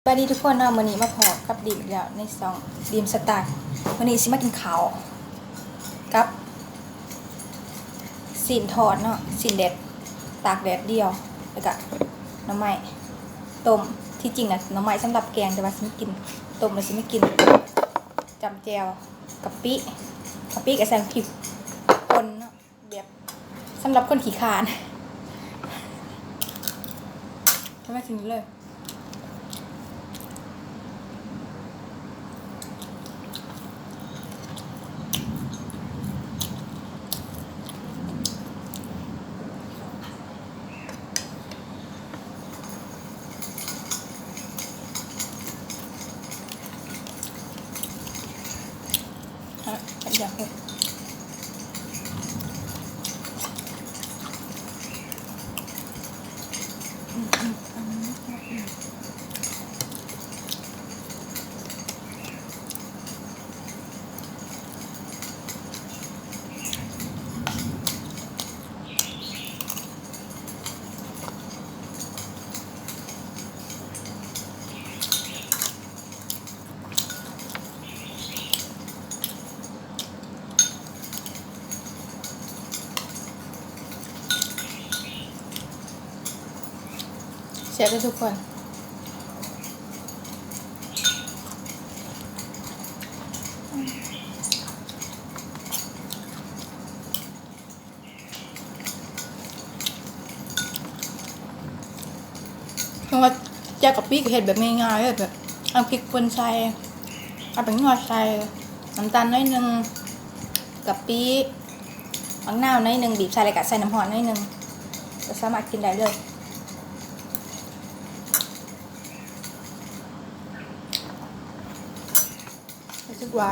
ສະບາຍດີທຸກຄົນເນາະ, ມື້ນີ້ມາພໍ້ກັບດີມອີກແລ້ວໃນຊ່ອງດີມສະຕາຍ. ມື້ນີ້ຊິມາກິນເຂົ້າກັບຊີ້ນທອດເນາະ, ຊີ້ນແດດ ຕາກແດດດຽວ ແລ້ວກະໜໍ່ໄມ້ຕົ້ມ. ທີ່ຈິງນະໜໍ່ໄມ້ສຳລັບແກງ, ແຕ່ວ່າຊິມາກິນ ຕົ້ມ ແລ້ວຊິມາກິນຈ້ຳແຈ່ວກະປິ, ກະປິກະໃສ່ພິກປົ່ນເນາະ. ແບບສຳລັບຄົນຂີ້ຄ້ານ. ທຳມາກິນເລີຍ. ແຊບເດີທຸກຄົນ. ເພາະວ່າແຈ່ວກະປິກະເຮັດແບບງ່າຍໆເລີຍ, ແບບເອົາພິກປົ່ນໃສ່, ເອົາແປ້ງນົວດໃສ່, ນ້ຳຕານໜ້ອຍໜຶ່ງ, ກະປິ, ໝາກນາວໜ້ອຍໜຶ່ງ, ບີບໃສ່ ແລ້ວກະໃສ່ນ້ຳຮ້ອນໜ້ອຍໜຶ່ງ ກະສາມາດກິນໄດ້ເລີຍ. ຮູ້ສຶກວ່າ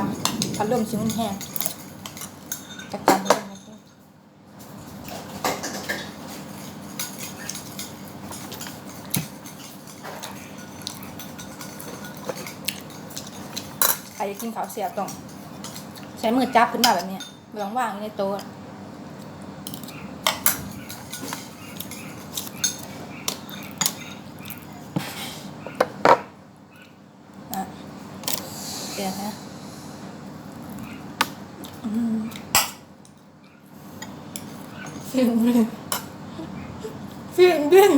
ພັດລົມຊິຮຸນແຮງ, ຈັດການພັດລົມ. ໃຜຢາກກິນເຂົ້າແຊບຕ້ອງໃຊ້ມືຈັບຂຶ້ນມາແບບນີ້, ບໍ່ຕ້ອງວາງຢູ່ໃນໂຕະ. ອ່ະ ແຊບນະ. ອືມ. ຊີ້ນບິນ ຊີ້ນບິນ.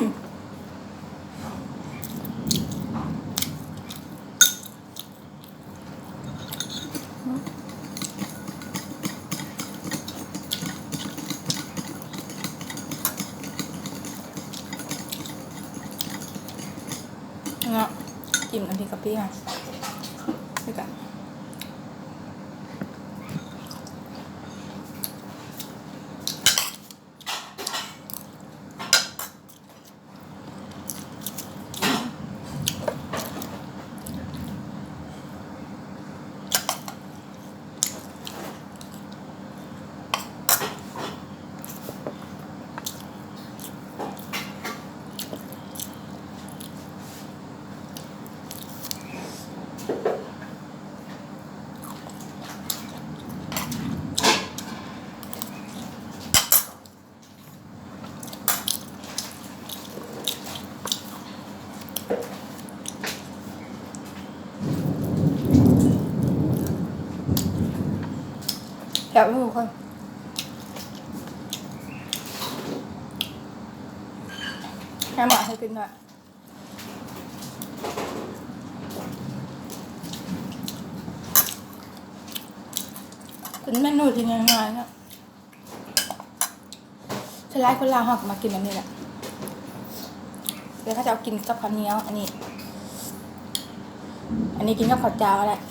ເນາະ ກິນອັນນີ້ກະປິ ຄືກັນ. ແຊບທຸກຄົນ. ແມ່ໝໍໃຫ້ກິນໜ້ອຍ. ເປັນເມນູທີ່ງ່າຍໆເນາະ. ສ່ວນຫຼາຍຄົນລາວເຮົາກະມັກກິນແບບນີ້ແຫຼະ, ແລ້ວເຂົາເຈົ້າກິນກັບເຂົ້າໜຽວ. ອັນນີ້ ອັນນີ້ກິນກັບເຂົ້າຈ້າວກະໄດ້. ແ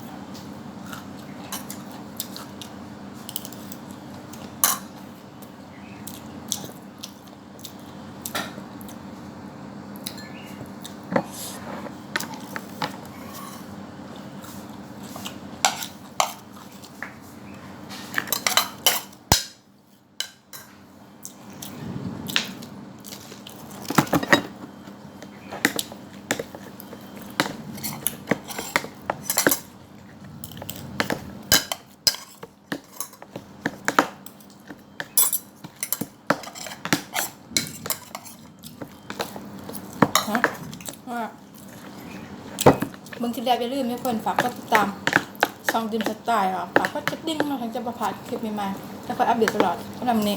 ເບິ່ງຄລິບແລ້ວ ຢ່າລືມທຸກຄົນ ຝາກກົດຕິດຕາມຊ່ອງ Dream Style ເນາະ ຝາກກົດກະດິ່ງເນາະ ເພື່ອຈະບໍ່ພາດຄລິບໃໝ່ໆ ຈະຄອຍອັບເດດຕະຫຼອດ. ສຳລັບມື້ນີ້